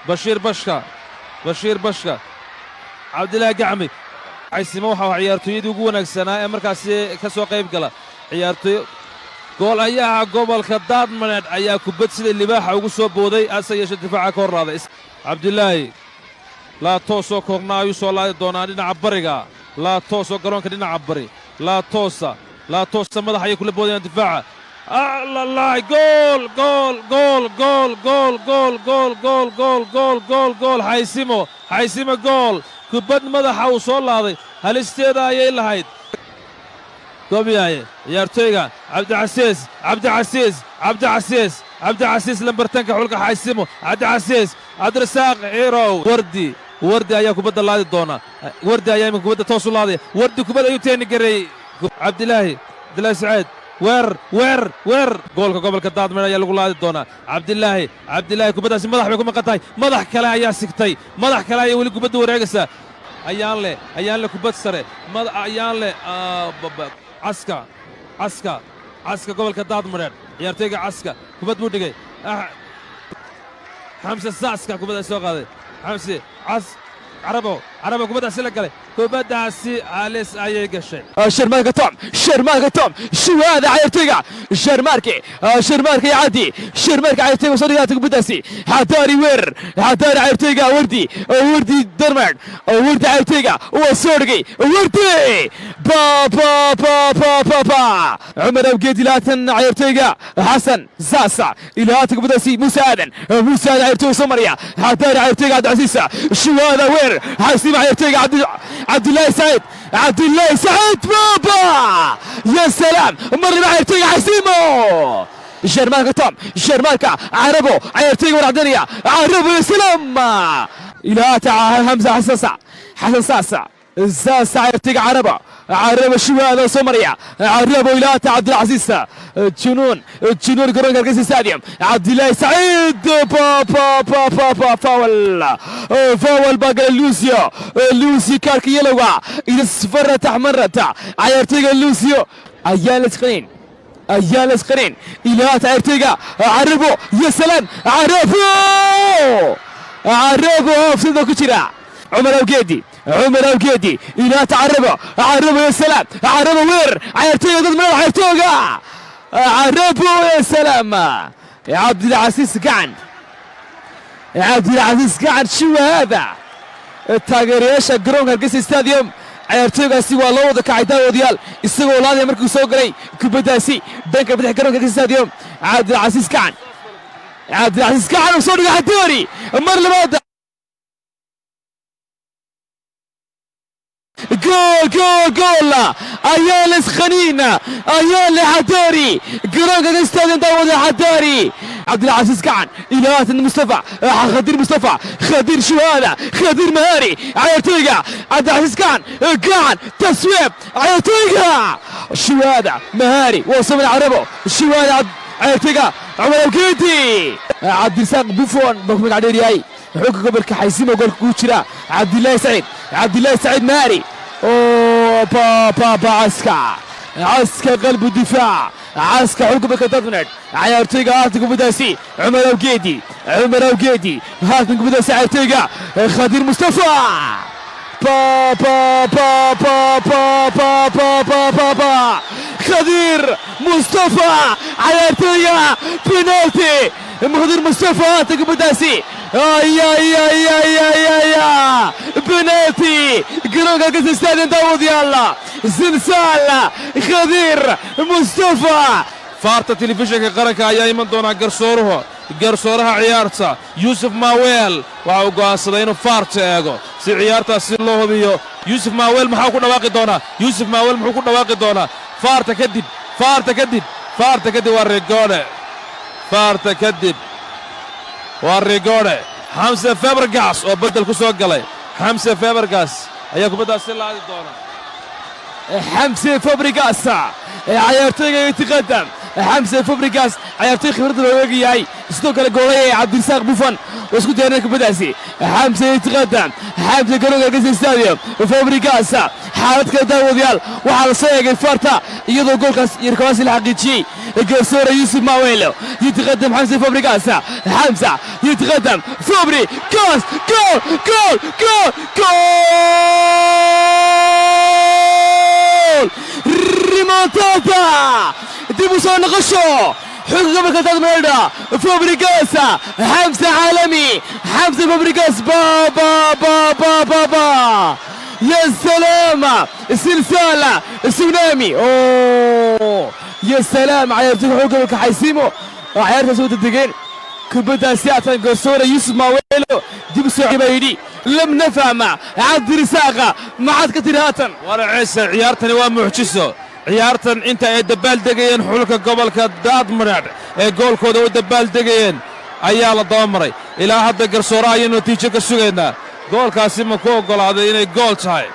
Bashiir Bashka, Bashiir Bashka, Cabdilaahi Gacmi. Xaysimo waxa uu ciyaartooyadii ugu wanaagsanaa ee markaasi ka soo qayb gala ciyaartooy. Gool ayaa gobolka Daadmaneed ayaa kubad sida libaaxa ugu soo booday, hase yeeshee difaaca ka hor laaday. Cabdilaahi laa toosoo koorna ayuu soo laadi doonaa dhinaca bariga, laa toosoo garoonka dhinaca bari, laa toosa, laa toosa, madax ayay kula boodayaan difaaca. Alalahi, gool, gool, gool, gool, gool, gool, gool, gool, gool, gool, gool, gool! Xaysimo, Xaysimo, gool! Kubad madaxa uu soo laaday, halisteeda ayay lahayd. Gobyaye ciyaartooyga Cabdicasiis, Cabdicasiis, Cabdicasiis, Cabdicasiis, lambartanka xulka Xaysimo, Cabdicasiis Cabdirasaaq Ciirow. Wardi, Wardi ayaa kubadda laadi doona. Wardi ayaa iminka kubadda toos u laadaya. Wardi kubad ayuu teeni gareeyey. Cabdilaahi, Cabdilaahi Saciid, weer, weer, weer! Goolka gobolka Daadmeer ayaa lagu laadi doonaa. Cabdilaahi, Cabdilaahi, kubaddaasi madax bay ku maqan tahay. Madax kale ayaa sigtay, madax kale ayaa weli kubadda wareegaysaa. Ayaan leh, ayaan leh, kubad sare, ayaan leh. Caska, Caska, Caska, gobolka Daadmareer, ciyaartooyga Caska kubad buu dhigay. Xamse Saaska kubaddaasi soo qaaday. Xamse Cas, Carabo, Carabo kubaddaasi la galay, kubaddaasi halis ayay gashay. Sharmaarka Tom, Sharmaarka Tom, shuwaada cayaartoyga Sharmaarke, Sharmaarka iyo Cabdi Sharmaarka, cayaartoyga soo dhigaata kubaddaasi. Xadaari weer, Xadaari, cayaartoyga Wardi, Wardi Denmark, Wardi, cayaartoyga waa soo dhigay Wardi, ba ba ba ba ba ba! Cumar Awgeed, ilaatan cayaartoyga Xasan Zaasa, ilaata kubaddaasi Muuse Aadan, Muuse Aadan, cayaartoyga soo maraya. Xadaari, cayaartoyga Cabdicasiis, shuwaada weer, Xasiima, cayaartoyga Cabdillaahi Saciid, Cabdillaahi Saciid, بابا يا سلام! مر عيرتيga Xasiimo, Sharmaarka Tom, Sharmaarka, Carabo, cayaartoyga warcdanaya Carabo, يا سلام! إلى Hamza Xasan Sac, Xasan Saasa, Saasa, cayaartoyga Carabo, Carabo, shuwaada soo maraya Carabo, ilaa Cabdilcasiis, junuun, junuun, garoonka Hargeysa Stadium. Cabdilaahi Saciid, ba ba ba ba ba! Foul, foul baa galay Lucio, Lucio kaarka yelowga isfarata axmarata. Cayaartoyga Lucio ayaan la isqanayn, ayaan la isqanayn. Ilaa cayaartoyga Carabo, ya salaam! Carabo, Carabo, offside ku jira. Cumar Awgeedi, Cumar Awgeedi, ilaa Carabo, Carabo, ya salaam! Carabo weer, cayaartoyga dad meel, cayaartooga Carabo, ya salaam! Cabdilcasiis gacan, Cabdilcasiis gacan, شو هذا! Taageerayaasha garoonka Hargeysa Stadium, cayaartooygaasi waa loo wada kacay, daawadayaal, isagoo laadaya markuu soo galay kubaddaasi dhanka bidix garoonka Hargeysa Stadium. Cabdilcasiis gacan, Cabdilcasiis gacan, uu soo dhigay Xadoori mar labaad. Gool, gool, gool! Ayaan khaniin, ayaan Xadaari, garoonka stadium, daawada Xadaari. Cabdilcasiis gacan, ilaatan Mustafa Khadir, Mustafa Khadir, shuhaada Khadir Mahari, cayaartooyga Cabdilcasiis gacan, gacan taswiib, cayaartooyga shuhaada Mahari waa samir Carabo, shuhaada, cayaartooyga Cumar Awgeedi. Cabdirisaaq Buffon baa ku magac dheer yahay xulka gobolka Xaysimo, goolka kugu jira Cabdilaahi Saciid, Cabdilaahi Saciid Maari, oo ba ba ba! Caska, Caska, qalbu difaac, Caska, xulka gobolka Daadmaneed, cayaartooyga haatan kubaddaasi Cumar Awgeedi, Cumar Awgeedi, haatan kubaddaasi cayaartooyga Khadir Mustafa, ba ba ba ba ba ba ba ba ba ba! Khadir Mustafa, cayaartooyga, penalty! Khadir Mustafa haatan kubaddaasi, ay ay ay ay ay ay, penalty! Garoonka Hargeysa Stadium, daawadayaal, zilsaal, Khadir Mustafa. Faarta telefishinka qaranka ayaa iman doonaa. Garsooruhu, garsooraha ciyaarta Yuusuf Maaweel waxa uu go'aansaday inuu faarta eego si ciyaartaasi loo hubiyo. Yuusuf Maaweel maxaa ku dhawaaqi doonaa? Yuusuf Maaweel muxuu ku dhawaaqi doonaa faarta kadib? Faarta kadib, faarta kadib waa rigoodhe, faarta kadib waa rigoodhe. Xamse Febergas oo beddel ku soo galay, Xamse Febergas ayaa kubaddaasi laadi doona. Xamse Fabrigas, cayaartooyga yataqadam. Xamse Fabrigas, cayaartooy khibradda loo eegayahay, sidoo kale goolaya Cabdirisaaq Bufan oo isku diyaarinaya kubaddaasi. Xamse yataqadam, Xamse, garoonka Hargeysa Stadium, Fabrigas. Xaalad kale, daawadayaal, waxaa la soo eegay farta iyadoo goolkaas iyo rikoodhaasi la xaqiijiyey. القرصورة يوسف ماويلو. يتقدم حمزة فابريغاس، حمزة يتقدم، فابري كاس، جول جول جول جول، ريمونتادا، dib u soo noqosho xulka gobolka Daadmareedh. Fabrigas Xamse caalami، Xamse Fabrigas، بابا بابا بابا، يا سلام، سلسال تسونامي، اوه يا سلام. Ciyaartoyga xulka gobolka Xaysiimo oo ciyaartaas u degdegeen. Kubaddaasi atan garsoore Yuusuf Maawelo dib u soo baa yidhi لم نفهم. Cabdirisaaqa, maxaad ka tiri haatan? Wala Ciise, ciyaartani waa mucjiso. Ciyaartan inta ay dabaal degayeen xulka gobolka Daadmareedh ee goolkooda u dabaal degayeen ayaa la dabamaray. Ilaa hadda garsoore ayaynu natiijo ka sugaynaa. Goolkaasi ma ku oggolaaday inay gool tahay?